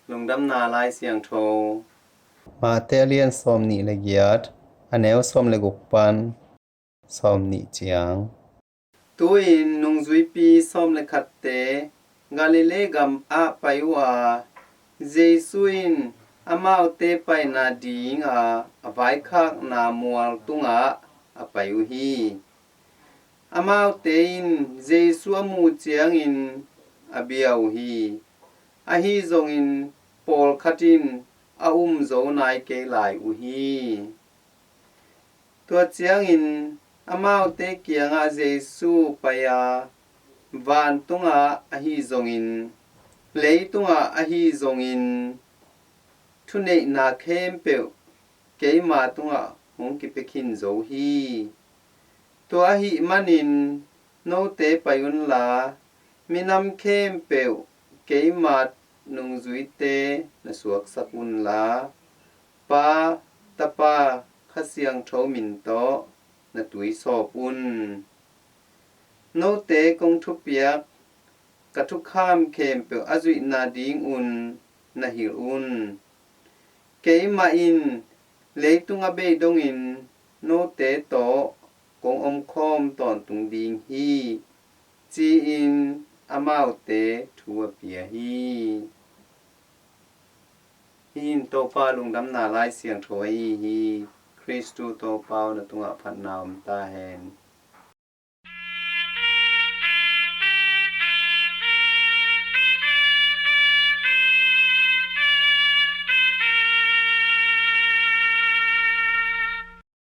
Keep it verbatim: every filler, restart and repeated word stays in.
Lungdamna Lai Siangtho. Mate a lian sawm nih le giat, a neu sawm le guk pan sawm nih ciang. Tu-in nungzuipi sawm le khatte Galilee gam ah pai uh a, Jesu in amaute paina dinga a vaikhakna mual tungah a pai uh hi. Amaute in Jesu a muh ciangin a bia uh hi. Ahi zongin pawlkhat in a um zo nai kei lai uh hi. Tua ciangin amaute kiangah Jesu pai-a, vantungah ahi zongin, leitungah ahi zongin, thuneihna khempeuh keima tungah hong kipia khin zo hi. Tua ahih manin note pai unla, minam khempeuh keima nungzuite na suaksak unla, Pa, Tapa, Kha Siangtho min tawh na tuisawp un. Note kong thupiak ka thukham khempeuh a zuihna dingun na hilh un. Keimah in leitung a bei dongin note tawh kong omkhawm tawntung ding hi, ci-in amaute thu a pia hi. Hih in Topa Lungdamna Lai Siangtho ahi hi. Khristu Topa aw, na tungah phatna om ta hen.